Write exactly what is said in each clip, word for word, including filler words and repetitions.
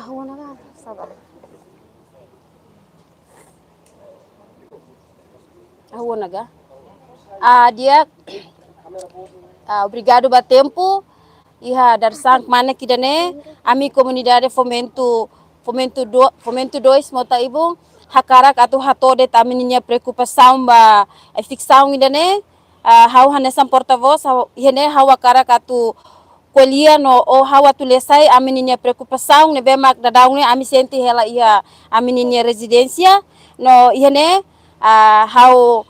Ha'u ona ka? Sabar. Ha'u ona ka? Ah, di'ak, ah, obrigadu ba tempu. Iha dadeer-saan kmanek ida-ne'e, ami komunidade Fomento, Fomento do, Fomento dois Mota Ibun, hakarak atu hato'o de'it ami-nia preokupasaun ba eviksaun ida-ne'e. Ah, ha'u hanesan porta-vós, ha'u, iha ne'e ha'u hakarak atu ko'alia no, ou ha'u atu lessai ami-nia preokupasaun ne'ebé mak daudaun ne'e ami sente hela iha ami-nia rezidénsia. No iha ne'e, ah, ha'u,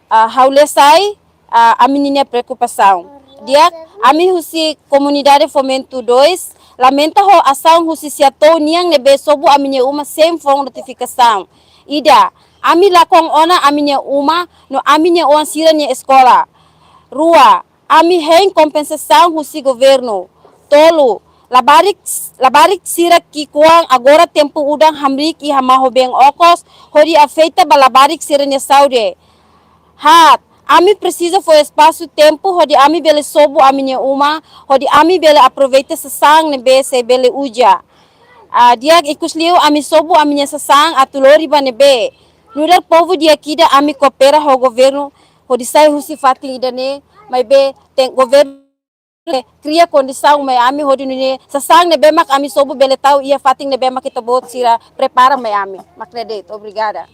ah, ha'u lessai, ah, ami-nia preokupasaun. Di'ak, ami husi komunidade Fomento dois lamenta ho asaun husi SEATOU nian ne'ebé sobu ami-nia uma sein fó notifikasaun. Ida, ami lakon ona ami-nia uma no ami-nia oan sira-nia eskola. Rua, ami hein kompensasaun husi governu. Tolu, labarik, labarik sira ki'ikoan agora tempu udan hamriik iha Mahobeng okos, hodi afeta ba labarik sira-nia saúde. Haat, ami presiza fó espasu tempu hodi ami bele sobu ami-nia uma, hodi ami bele aproveita sasán ne'ebé sei bele uza. Ah, di'ak, ikusliu ami sobu ami-nia sasán atu lori ba ne'ebé. Nu'udar povu di'ak ida ami koopera ho governu, hodi sai husi fatin ida-ne'e, maibé tenke governu kria kondisaun mai ami hodi nune'e sasán ne'ebé mak ami sobu bele tau iha fatin ne'ebé mak ita-boot sira prepara mai ami. Mak ne'e de'it, obrigada.